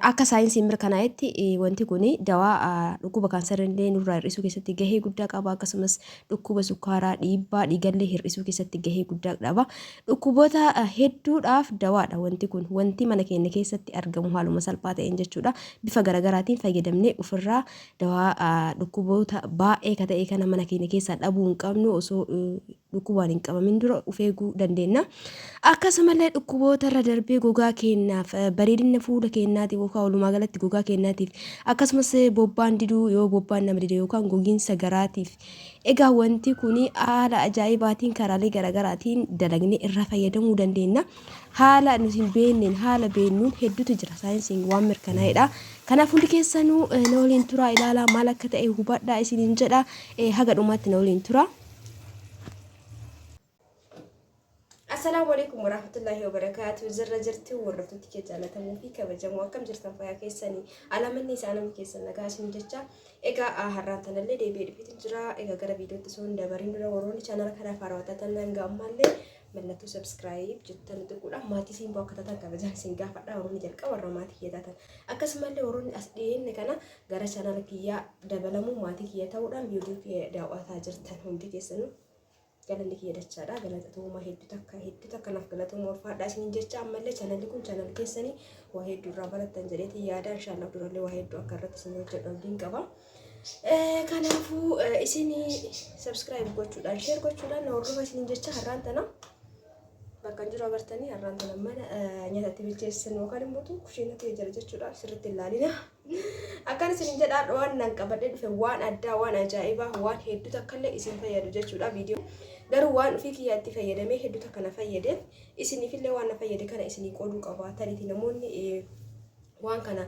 Akka saayinsiin mirkanaa'etti wanti kun dawaa dhukkuba kaansarillee nurraa hir'isuu keessatti gahee guddaa qaba. Akkasumas dhukkuba sukkaaraa, dhiibbaa dhiigallee hir'isuu keessatti gahee guddaa qaba. Dhukkuboota hedduudhaaf dawaadha wanti kun. Wanti mana keenya keessatti argamu haaluma salphaa ta'een jechuudha. Bifa garaagaraatiin fayyadamnee ofirraa dawaa dhukkuboota baay'ee ka ta'e kana mana keenya keessaa dhabuu hin qabnu osoo dhukkubaan hin qabamin dura of eeguu dandeenya. Akkasumallee dhukkuboota irra darbee gogaa keenyaaf bareedina fuula keenyaatiif yookaan walumaa galatti gogaa keenyaatiif akkasumas bobbaan diduu yoo bobbaan nama dide yookaan gogiinsa garaatiif egaa wanti kun haala ajaa'ibaatiin karaalee garaagaraatiin dalagnee irraa fayyadamuu dandeenya. Haala nuti hin beekneen haala beeknuun hedduutu jira saayinsiin waan mirkanaa'edha. Kanaaf hundi keessanuu na waliin turaa ilaalaa maal akka ta'e hubadhaa isiniin jedha haga dhumaatti na waliin turaa. Assalaamu alaikum warahmatullahi wabarakaatu. Jirra jirtu hordoftoota kee jaallatamoo fi kabajamoo akkam jirtan fayyaa keessanii alamanni isaa namni keessan nagaa isin jecha. Egaa har'aan tanallee deebi'ee dhufeetu jira. Egaa gara viidiyootti osoo hin dabariin dura warroonni chaanala kanaaf haarawaa taatan hanga ammaallee mallattoo subscribe jettan tuquudhaan maatii siin akka taatan kabajaan isin gaafadha warroonni jalqaba warra maatii kiyya taatan. Akkasumallee warroonni as dhiyeenne kana gara chaanala kiyyaa dabalamuu maatii kiyya ta'uudhaan viidiyoo kiyya daawwataa jirtan hundi keessanuu galanni kiyya dachaadha. Galatooma hedduu takka hedduu takka naaf galatooma ulfaadha isiniin jecha ammallee chaanalli kun chaanal keessanii waa hedduu irraa barattan jedheetiin yaada inshaallah durallee waa hedduu akka irratti isin hojjedhu abdiin qaba. Kanaafuu isin subscribe gochuudhaan share gochuudhaan na hordofa isiniin jecha har'aan tana bakka hin jiru agartanii har'aan tana mana nyaatatti bilcheessan yookaan immoo kushiinatti jira jechuudha sirriitti ilaalina. Akkan isin jedhaa waan nan qabadhee dhufe waan addaa waan ajaa'ibaa waan hedduu takkallee isin fayyadu jechuudha viidiyoo. Garuu waan ofii kiyyaa itti fayyadamee hedduu takka na fayyadeef isiniifillee waan na fayyade kana isinii qooduu qaba. Tariitii namoonni waan kana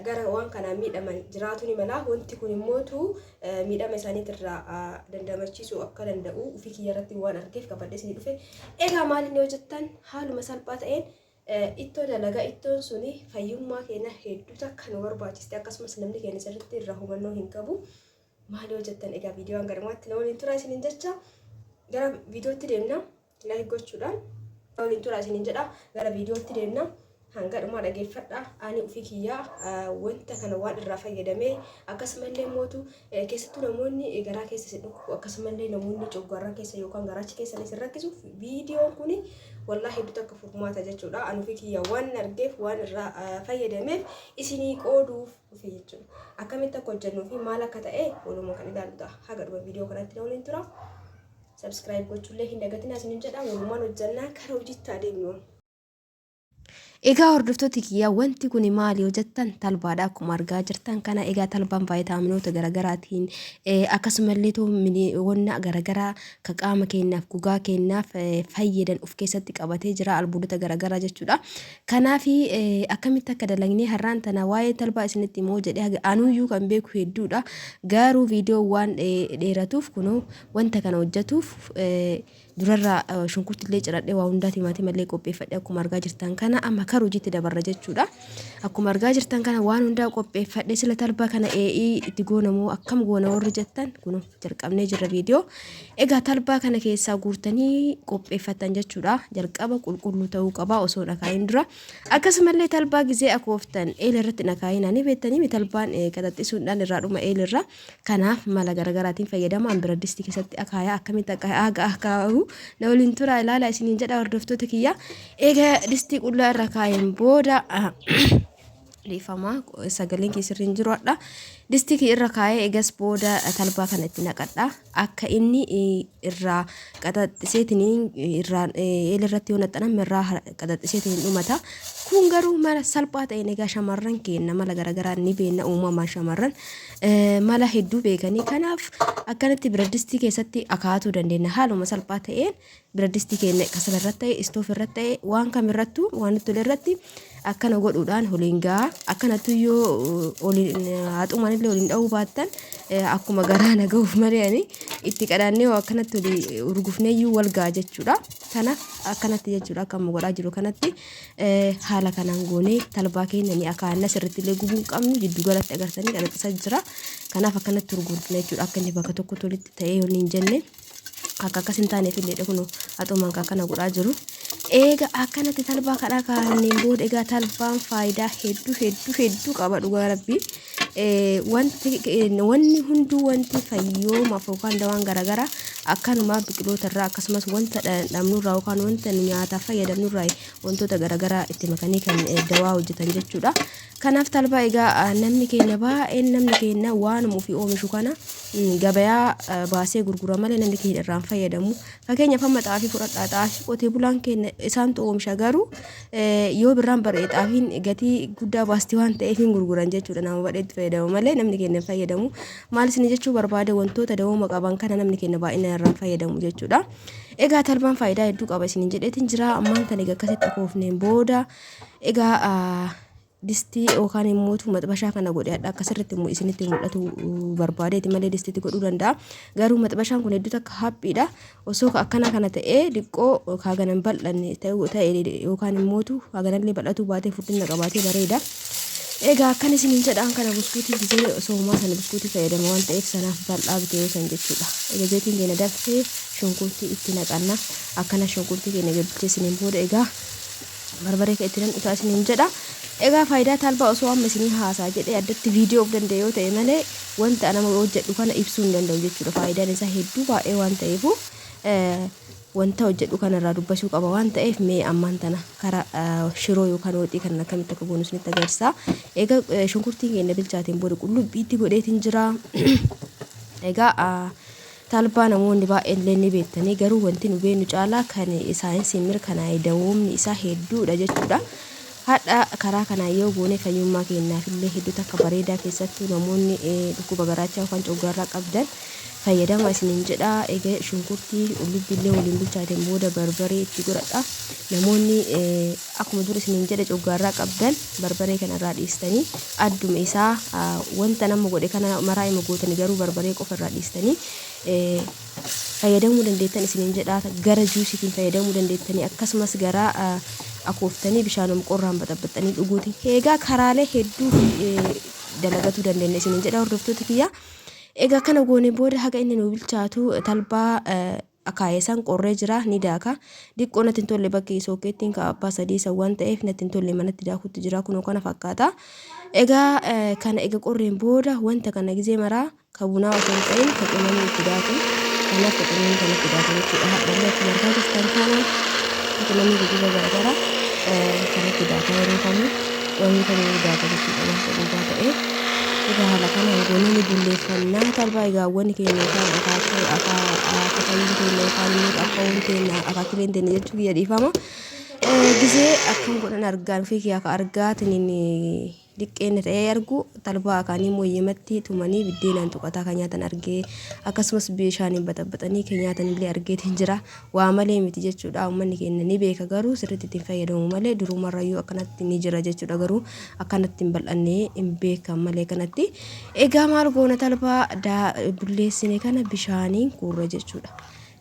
gara waan kanaan miidhaman jiraatu ni mala. Wanti kun immootu miidhama isaaniitirraa dandamachiisuu akka danda'u ofii kiyya irratti waan argeef qabadhee isinii dhufe. Egaa maal inni hojjettan haaluma salphaa ta'een Ittoo dalaga ittoon suni fayyummaa keenya hedduu takka nu barbaachisti akkasumas namni keenya sirriitti irraa hubannoo hin qabu. Maal yoo jettan egaa viidiyoo hanga dhumaatti na waliin turaa isiniin jecha gara viidiyootti deemna like gochuudhaan na waliin turaa isiniin jedha gara viidiyootti deemna. Hanga dhumaa dhageeffadha ani ofii kiyyaa wanta kana waan irraa fayyadamee akkasumallee mootu keessattuu namoonni garaa keessa isin dhukkubu akkasumallee namoonni coggaarraa keessa yookaan garaacha keessa isin rakkisu viidiyoon kun wallaahi hedduu takka furmaata jechuudha. Ani ofii kiyya waan argeef waan irraa fayyadameef isinii qooduuf dhufe jechuudha. Akkamitti akka hojjennuu fi maal akka ta'e walumaa kan ilaallu ta'a. Haga dhuma viidiyoo kanatti na waliin tura. Subscribe gochuullee hin dagatinaa isinin jedha. Walumaan hojjannaa kara hojiitti adeemnu. Egaa hordoftoota kiyyaa wanti kun maali yoo jettan talbaadha akkuma argaa jirtan kana egaa talbaan vaayitaaminoota garaagaraatiin akkasumallee wanna garaagaraa ka qaama keenyaaf gogaa keenyaaf fayyadan of keessatti qabatee jira albuudota garaagaraa jechuudha. Kanaaf akkamitti akka dalagnee har'aan tana waa'ee talbaa isinitti immoo jedhee anuyyuu kan beeku hedduudha. Garuu viidiyoo waan dheeratuuf kunoo wanta kana hojjetuuf Durarraa shunkurti illee ciradhee waa hundaa timaatima illee qopheeffadhe akkuma argaa jirtan kana amma kara hojiitti dabarra jechuudha. Akkuma argaa jirtan kana waan hundaa qopheeffadhe sila talbaa kana ee'ii itti goona moo akkam goona warri jettan kun jalqabnee jirra viidiyoo. Egaa talbaa kana keessaa guurtanii qopheeffattan jechuudha. Jalqaba qulqulluu ta'uu qaba osoo dhakaayin dura. Akkasumallee talbaa gizee akooftan eela irratti dhakaayinaa ni beektanii talbaan qaxaxxisuudhaan irraa dhuma eela irra. Kanaaf mala garagaraatiin fayyadama an biraddisti keessatti akaayaa akkamitti akka haga akaa'u na waliin turaa ilaala isiniin jedha hordoftoota kiyya. Eega distii qullaa irra kaa'een booda dhiifama sagaleen kee sirriin jiru hadha. Distii kee irra kaa'ee eegas booda talbaa kana itti naqadha. Akka inni irraa qaxaxxiseetiin irraa eela irratti yoo naxxaname irraa qaxaxxiseetiin dhumata. Kun garuu mala salphaa ta'een egaa shamarran keenya mala garaagaraa ni beekna uumamaan shamarran mala hedduu beekanii kanaaf akkanatti biradistii keessatti akaatuu dandeenya haaluma salphaa ta'een biradistii keenya kasala irratti ta'e istoof irratti ta'e waan kam irrattuu waan nutti tole irratti akkana godhuudhaan waliin ga'a akkanattu yoo waliin haxumaan illee waliin dha'uu baattan akkuma garaa na ga'uuf malee ani itti qadaannee akkanatti walii urgufneeyyuu wal ga'a jechuudha. Kanaaf akkanatti jechuudha akka amma godhaa jiru kanatti haala kanaan goonee talbaa keenya ni akaanna sirriitti illee gubuu hin qabnu jiddu galatti agartanii qanaxisa jira. Kanaaf akkanatti urgufna jechuudha akka inni bakka tokkotti walitti ta'ee yoo hin jenne. Akka akkas hin taaneef illee kun haxumaan akkana godhaa jiru. Eega akkanatti talbaa kadhaa kaa'anneen booda, egaa talbaan faayidaa hedduu hedduu hedduu qaba, dhugaa rabbii. Wanti wanni hunduu, wanti fayyoomaaf yookaan dawaan garaagaraa akkanuma biqiloota irraa, akkasumas wanta dhabnurraa yookaan wanta nyaataaf fayyadamnurraa wantoota garaagaraa itti makanii kan dawaa hojjetan jechuudha. Kanaaf talbaa egaa namni keenya baay'een, namni keenya waanuma ofii oomishu kana gabayaa baasee gurgura malee namni keenya irraan fayyadamu. Fakkeenyaaf amma xaafii fudhadhaa. Xaafii qotee bulaan keenya isaantu oomisha, garuu yoo birraan bar'ee xaafiin gatii guddaa baasti waan ta'eef hin gurguran jechuudha. Nama badheetti fayyadamu malee namni keenya hin fayyadamu. Maal isin jechuu barbaade, wantoota dawooma qaban kana namni keenya baay'inaan irraan fayyadamu jechuudha. Egaa talbaan faayidaa hedduu qaba isiniin jedheetiin jira. Ammaan tan egaa akkasitti akoofneen booda, egaa distii yookaan immoo maxbashaa kana godhe hadha akka sirriitti isinitti mul'atu barbaadeeti malee distiitti godhuu danda'a. Garuu maxbashaan kun hedduu takka haphiidha. Osoo akkana kana ta'ee diqqoo kaaganan bal'anne ta'e yookaan immootu haaganallee bal'atuu baatee furdina qabaatee bareeda. Egaa akkan isiniin jedhaan kana buskuutii gisee soomaa sana buskuutii fayyadama waan ta'eef sanaaf bal'aa bitee yoo san jechuudha. Egaa zayitiin keenya danfee shunkurtii itti naqanna. Akkana shunkurtii keenya bilcheessiniin booda egaa barbaree kan itti nan dhutaa isiniin jedha. Egaa faayidaa talbaa osoo amma isinii haasaa jedhee addatti viidiyoo of danda'e yoo ta'e malee wanta nama hojjedhu kana ibsuu hin danda'u jechuudha. Faayidaan isaa hedduu baay'ee waan ta'eefu wanta hojjedhu kanarraa dubbachuu qaba waan ta'eef, mee ammaan tana karaa shiroo yookaan waxii kan akkamitti akka goonu isinitti agarsiisa. Egaa shunkurtiin keenya bilchaateen booda qullubbiitti godheetiin jira. Egaa talbaa namoonni baay'een illee ni beektanii, garuu wanti nu beeknu caalaa kan saayinsiin mirkanaa'e dawoomni isaa hedduudha jechuudha. Hadha karaa kanaan yoo goone fayyummaa keenyaaf illee hedduu takka bareedaa, keessattuu namoonni dhukkuba garaachaa yookaan coggaarraa qabdan fayyadama isiniin jedha. Egaa shunkurtii qullubbii illee waliin bilchaateen booda barbaree itti godhadha. Namoonni akkuma dura isiniin jedhe coggaarraa qabdan barbaree kanarraa dhiistanii adduma isaa wanta nama godhe kana maraa ima gootanii, garuu barbaree qofa irraa dhiistanii fayyadamuu dandeettan isiniin jedha. Gara juusiitiin fayyadamuu dandeettanii, akkasumas gara akooftanii bishaanuma qorraan baxaxaxanii dhuguutiin, egaa karaalee hedduu dalagatuu dandeenya isiniin jedha, hordoftoota kiyya. Egaa kana goone booda haga inni nu bilchaatu talbaa akaayesan qorree jira, ni daaka. Diqqoo natti hin tolle, bakki sookkeettiin ka abbaa sadii san waan ta'eef natti hin tolle, manatti daakutti jira. Kunoo kana fakkaata. Egaa kana egaa qorreen booda wanta kana gizee maraa ka bunaa osoo hin ta'in ka qimamii itti daaku. Kanaaf ka qimamii kanatti daaka jechuudha. Hadhallee akkuma argaa jirtan kana ka qimamii gogogaa garaagaraa kanatti daaka, yeroo kamuu qimamii kamuu daaka jechuudha wanta gogaa ta'e. Egaa haala kanaan goonee ni bulleeffannaa talbaa. Egaa wanni keenya yookaan akaakayyuun keenya yookaan immoo akkaawwan keenya, akaakileen keenya jechuu kiyya, dhiifama. Gisee akkam godhan argaan ofii kiyyaa ka argaatiniin diqqeen ta'ee argu, talbaa akaanii mooyyematti tumanii biddeenaan tuqataa kan nyaatan argee, akkasumas bishaaniin baxaxaxanii kan nyaatan illee argeetiin jira. Waa malee miti jechuudha. Uummanni keenya ni beeka, garuu sirriitti ittiin fayyadamu malee durumarrayyuu akkanatti ni jira jechuudha. Garuu akkanatti hin bal'annee hin beekan malee kanatti. Egaa maal goona, talbaa bulleessine kana bishaaniin kurra jechuudha.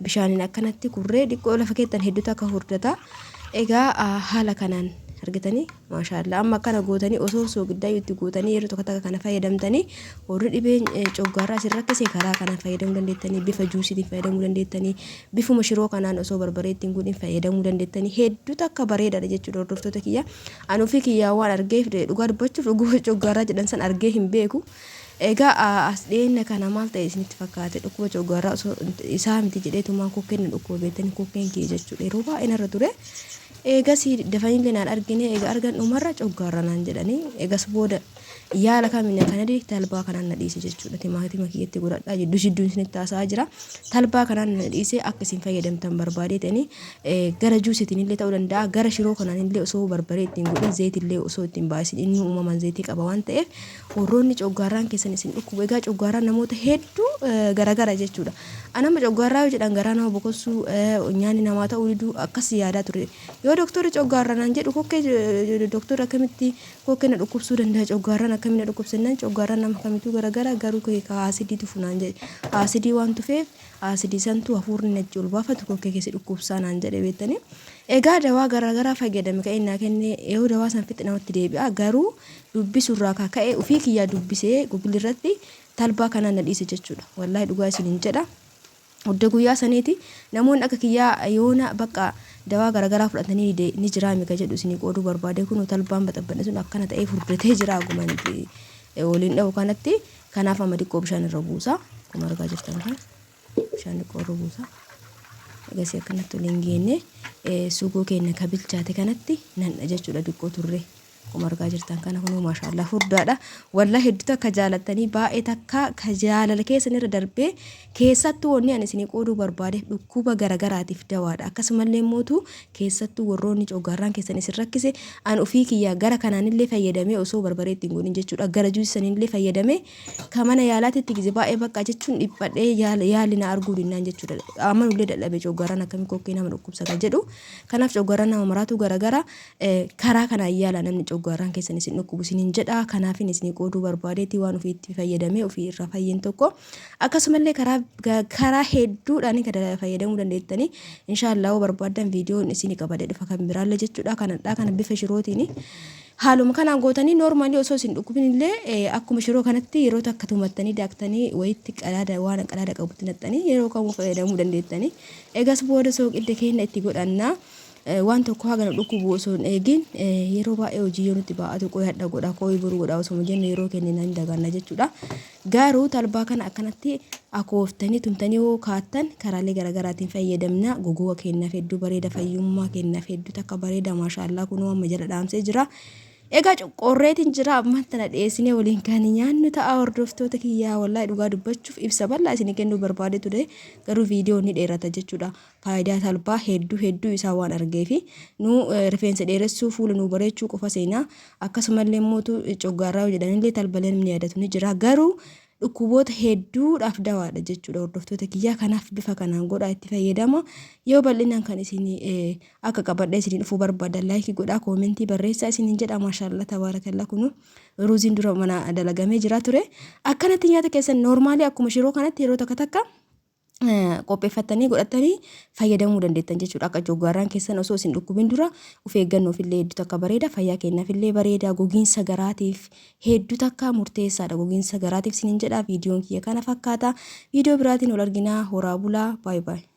Bishaaniin akkanatti kurree dhiqqoo lafa keettan hedduutu akka hordata. Egaa haala kanaan argitanii, maashaallaa, amma akkana gootanii osoo soogiddaa itti gootanii yeroo tokko takka kana fayyadamtanii, warri dhibeen coggaarraa isin rakkise karaa kanaan fayyadamuu dandeettanii, bifa juusiitiin fayyadamuu dandeettanii, bifuma shiroo kanaan osoo barbaree ittiin godhin fayyadamuu dandeettanii, hedduu takka bareedaadha jechuudha, hordoftoota kiyya. Ani ofii kiyyaa waan argeef, dhugaa dubbachuuf dhuguma coggaarraa jedhan san argee hin beeku. Egaa as dhiyeenya kana maal ta'e isinitti fakkaate, dhukkuba coggaarraa osoo isaa miti jedheetumaan kokkeen na dhukkuba beektanii, kokkeen kiyya jechuudha yeroo baay'ee narra ture. Eegas dafanii naan argine, egaa argan dhumarra coggaarra naan jedhanii, eegas booda yaala kamiin kana talbaa kanaan na dhiise jechuudha. Timaatima kiyyatti godhadhaa, jidduu jidduun isinitti haasa'aa jira. Talbaa kanaan na dhiise, akka isin fayyadamtan barbaadee gara juusiitiin illee ta'uu danda'a. Gara shiroo kanaan illee osoo barbaree ittiin godhin, zeetii osoo ittiin baay'isin, inni uumamaan zeetii qaba waan ta'eef, warroonni coggaarraan keessan isin dhukkubu. Egaa coggaarraan namoota hedduu garagara jechuudha. Anama coggaarraa yoo jedhan garaa nama bokossuu, nyaanni namaa ta'uu diduu akkas yaadaa ture. Yoo doktorri coggaarraa naan jedhu, kokkee doktorri akkamitti kokkee na dhukkubsuu danda'a, coggaarraan akkamitti na dhukkubsennaan, coggaarraan nama kamituu garagara, garuu aasidii tufu naan jedhe. Aasidii waan tufeef aasidii santu hafuurni natti ol baafatu kokkee keessa dhukkubsaa naan jedhe beektanii. Egaa dawaa garaagaraa fayyadame ka'ee naa kenne, yoo dawaa san fixe namatti deebi'a, garuu dubbisurraa kaka'e ofii kiyyaa dubbisee Google irratti talbaa kanaan na dhiise jechuudha. Wallaahi dhugaa isiniin jedha. Hudda guyyaa saniiti namoonni akka kiyyaa yoona bakka dawaa garaagaraa fudhatanii ni jiraa mika jedhu isinii qooduu barbaade. Kun talbaan baxabbanne sun akkana ta'ee furdatee jira akkuma waliin dhahu kanatti. Kanaaf amma xiqqoo bishaan irra buusa. Akkuma argaa jirtan kan bishaan xiqqoo irra buusa. Egasii akkanatti waliin geenne sugoo keenya ka bilchaate kanatti nan'a jechuudha xiqqoo turre. Akkuma argaa jirtan kana kunuu maashaallah furdaadha. Wallah hedduu takka jaalattanii, baay'ee takka ka jaalala keessan irra darbee, keessattuu wanni ani isinii qooduu barbaadeef dhukkuba garagaraatiif dawaadha. Akkasumallee mootu keessattuu warroonni coggaarraan keessan isin rakkise, an ofii kiyyaa gara kanaanillee fayyadamee osoo barbaree ittiin godhin jechuudha. Gara juusii saniinillee fayyadamee ka mana yaalaatitti gize baay'ee bakka jechuun dhiphadhee yaalli na arguu dinnaan jechuudha. Amanullee dadhabee coggaarraan akkamii kokkee nama dhukkubsa kan jedhu. Kanaaf coggaarraan nama maraatu garagara. Karaa kanaan yaalaa, namni coggaarraan keessan isin dhukkubu isiniin jedha. Kanaafin isinii qooduu barbaadeeti, waan ofii itti fayyadamee ofii irraa fayyeen tokko. Akkasumallee karaa hedduudhaan kan fayyadamuu dandeettanii, inshaallah yoo barbaaddan viidiyoon isinii qabadee dhufa kan biraallee jechuudha. Kanadhaa kana bifa shirootiin haaluma kanaan gootanii normally osoo isin dhukkubin illee akkuma shiroo kanatti yeroo takka tumattanii daaktanii wayitti qadaada waan qadaada qabutti naqxanii yeroo kamuu fayyadamuu dandeettanii. Egas booda sooqidda keenya itti godhanna. Waan tokko haga nu dhukkubu osoo hin eegin, yeroo baay'ee hojii yoo nutti baa'atu qoyadha godha, kooyi boru godha osoo jennu yeroo kennina hin daganna jechuudha. Garuu talbaa kana akkanatti akooftanii tumtanii yoo kaattan karaalee garaagaraatiin fayyadamna. Gogowa keenyaaf hedduu bareeda, fayyummaa keenyaaf hedduu takka bareeda. Maashaallaa, kunoo amma jala dhaamsee jira. Egaa qorreetiin jira, ammaan tana dhiyeessinee waliin kan nyaannu ta'a hordoftoota kiyyaa. Wallaahi dhugaa dubbachuuf ibsa bal'aa isinii kennuu barbaade ture, garuu viidiyoon ni dheerata jechuudha. Faayidaa talbaa hedduu hedduu isaa waan argeefi nu rifeensa dheeressuu, fuula nu bareechuu qofa seenaa, akkasumallee mootu coggaarraa jedhanillee talbalee namni yaadatu ni jira, garuu dhukkuboota hedduudhaaf dawaadha jechuudha hordoftoota kiyyaa. Kanaaf bifa kanaan godhaa itti fayyadama. Yoo bal'inaan kan isin akka qabadhee isin dhufuu barbaadan like godhaa, comment barreessaa isiniin jedha. Maashaallah, tabaarakallaa, kunu ruuziin dura mana dalagamee jira ture. Akkanatti nyaata keessan normally akkuma shiroo kanatti yeroo takka takka qopheeffattanii godhatanii fayyadamuu dandeettan jechuudha. Akka coggaarraan keessan osoo isin dhukkubin dura of eeggannoof illee hedduu takka bareeda. Fayyaa keenyaaf illee bareeda. Gogiinsa garaatiif hedduu takka murteessaadha. Gogiinsa garaatiif isiniin jedha. Viidiyoon kiyya kana fakkaata. Viidiyoo biraatiin ol arginaa. Horaa bulaa. Baay'ee baay'ee.